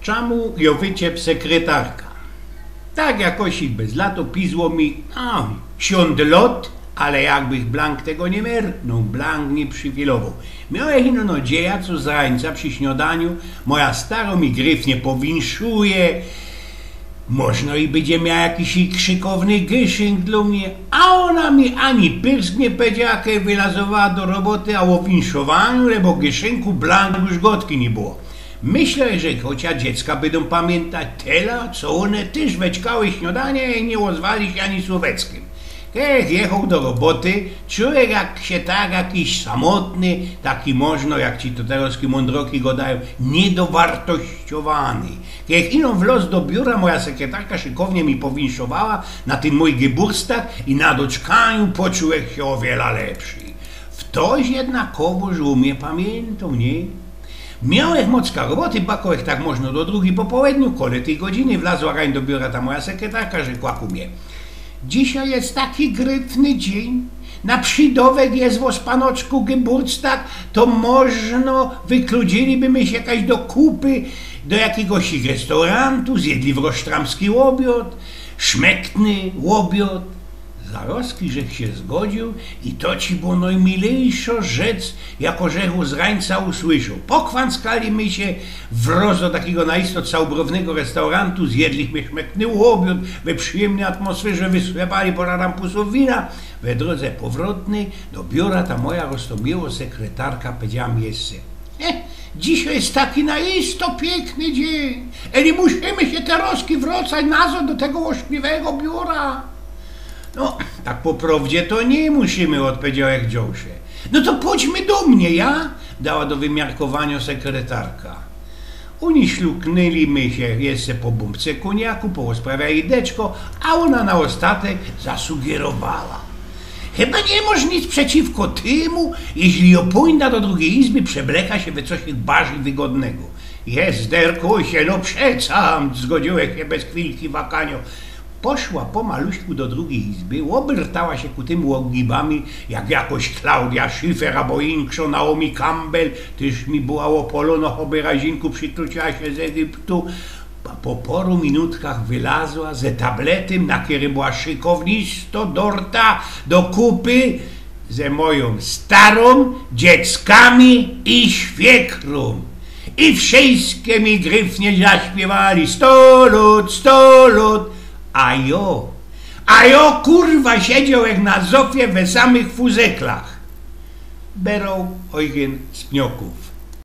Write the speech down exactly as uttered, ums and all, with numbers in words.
Czamu jo wyciep sekretarka? Tak jakoś bez lato pizło mi, a, siōnd lot, ale jakbych blank tego niy merknōł, blank niy przifilowoł. Miołech ino nadzieja, co zrańca przi śniodaniu moja staro mi gryfnie powinszuje, możno i bydzie mia jakiś krzykowny gyszynk dlō mie, a ôna mi ani pyrsk niy powiedziała, kej wylazowała do roboty, a ô winszowaniu, lebo gyszynku blank już godki niy było. Myślã, że chocia dziecka bydōm pamiyntać tela, co ône tyż weczkały śniodanie i niy ôzwali sie ani słoweckym. Kej jechoł do roboty, czułech, jak sie tak jakiś samotny, taki możno, jak ci to terŏzki mōndroki godajōm, niydowartościowany. Kej ino wloz do biura, moja sekretarka szykownie mi powinszowała na tyn mōj geburstag i na doczkaniu poczułech sie ô wiela lepszy. Ftoś jednakowŏż ô mie pamiyntŏ, niy? Miołech mocka roboty, bakołech tak możno do drugij po połedniu, kole tyj godziny wlazła rań do biura ta moja sekretarka, rzekła ku mie: „Dzisiej je taki gryfny dziyń, na przidŏwek je wŏs, panoczku, geburstag, to możno wykludziliby my sie jakoś do kupy, do jakigoś restaurōntu, zjedli wrosztramski ôbiŏd, szmektny ôbiŏd”. Zarŏzki żech sie zgodziōł i to ci było nojmilejszŏ rzecz, jako żech ô zrańca usłyszoł. Pokwanckali my sie wroz do takigo naisto całobrŏwnego restaurōntu, zjedlichmy szmektny ôbiŏd, we przijymnyj atmosferze wysłepali pora rampusōw wina. We drōdze powrotnyj do biura ta moja roztōmiyło sekretarka powiedziała mi jeszcze: „E, dzisiej je taki naisto piykny dziyń, eli musimy sie terŏzki wracać nazŏd do tego ôszkliwego biura”. „No, tak po prŏwdzie to niy musimy”, ôdpowiedziołech dziołsze. „No to pōdźmy do mie, ja”, dała do wymiarkowaniŏ sekretarka. Ôni szluknyli my sie jeszcze po bōmbce kōniaku, porozprawiali deczko, a ôna na ôstatek zasugierowała: „Chyba niy mŏsz nic przeciwko tymu, jeźli jo pōńdã do drugij izby, przebleka sie we coś bardzij wygodnego”. „Jezderku, sie no przecam”, zgodziłech sie bez chwilki wakaniŏ. Poszła pomaluśku do drugij izby, ôbyrtała sie ku tymu ôgibami, jak jakoś Klaudia Schiffer abo inkszŏ Naomi Campbell, tyż mi była ôpolōnŏ, choby razinku przikruciła sie z Egiptu. A po poru minutkach wylazła ze tabletym, na kerym była szykownisto dorta do kupy, ze mojōm starōm, dzieckami i świekrōm. I wszyjske mi gryfnie zaśpiywali: „Sto lŏt, sto lŏt”. A jo, a jo, kurwa, siedziołech na zofie we samych fuzeklach. Beroł Eugyn z Pniokōw.